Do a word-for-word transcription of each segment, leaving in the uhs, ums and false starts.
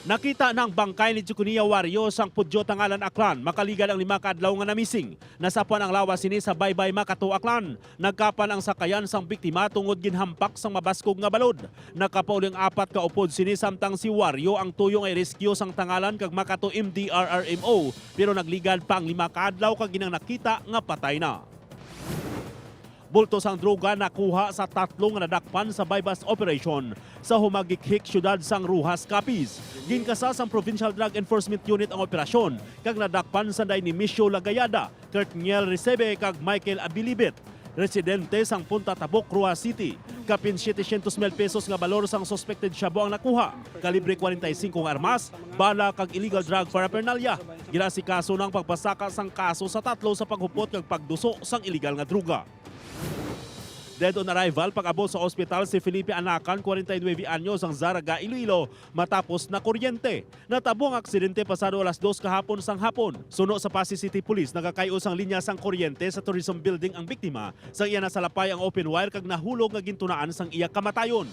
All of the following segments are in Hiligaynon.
Nakita na ang bangkay ni Jeconiah Wario sang Pudyo Tangalan, Aklan, makaligad ang lima ka adlaw nga na-missing. Nasapuan ang lawas sini sa Baybay, Makato, Aklan. Nagkapan ang sakayan sang biktima tungod ginhampak sang mabaskog nga balod. Nakapauli ang apat ka upod sini, samtang si Wario ang tuyo nga i-rescue sang Tangalan kag Makato M D R R M O, pero nagligad pa ang lima ka adlaw kag ginang nakita nga patay na. Bulto sang droga nakuha sa tatlo nga nadakpan sa buy-bust operation sa Humagikhik, siyudad sang Roxas, Capiz. Ginkasa sang Provincial Drug Enforcement Unit ang operasyon kag nadakpan sanday ni Micio Lagayada, Kurtniel Recebe kag Michael Abilibit, residente sang Punta Tabok, Roxas City. Kapin setecientos mil pesos nga balor sang suspected shabu ang nakuha, kalibre kwarenta y singko nga armas, bala kag illegal drug paraphernalia. Ginasikaso na ang pagpasaka sang kaso sa tatlo sa paghupot kag pagduso sang illegal nga droga. Dead on arrival pag-abot sa ospital si Felipe Anacan, kwarenta y nuebe anyos, ang Zarraga, Iloilo, matapos nakuryente. Natabo ang aksidente pasado alas dos kahapon sang hapon. Suno sa Passi City Police, nagakay-o sang linya sang kuryente sa Tourism Building ang biktima, sang iya nasalapay ang open wire kag nahulog nga gintunaan sang iya kamatayon.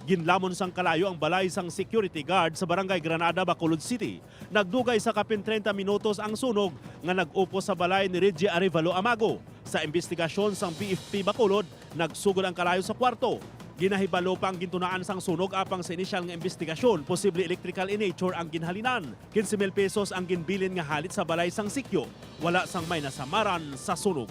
Ginlamon sang kalayo ang balay sang security guard sa Barangay Granada, Bacolod City. Nagdugay sa kapin treinta minutos ang sunog nga nag-upos sa balay ni Reggie Arevalo Amago. Sa imbestigasyon sang B F P Bacolod, nagsugod ang kalayo sa kwarto. Ginahibalo pa ang gintunaan sang sunog, apang sa inisyal nga imbestigasyon, posible electrical in nature ang ginhalinan. Quince mil pesos ang ginbilin nga halit sa balay sang sikyo. Wala sang may nasamaran sa sunog.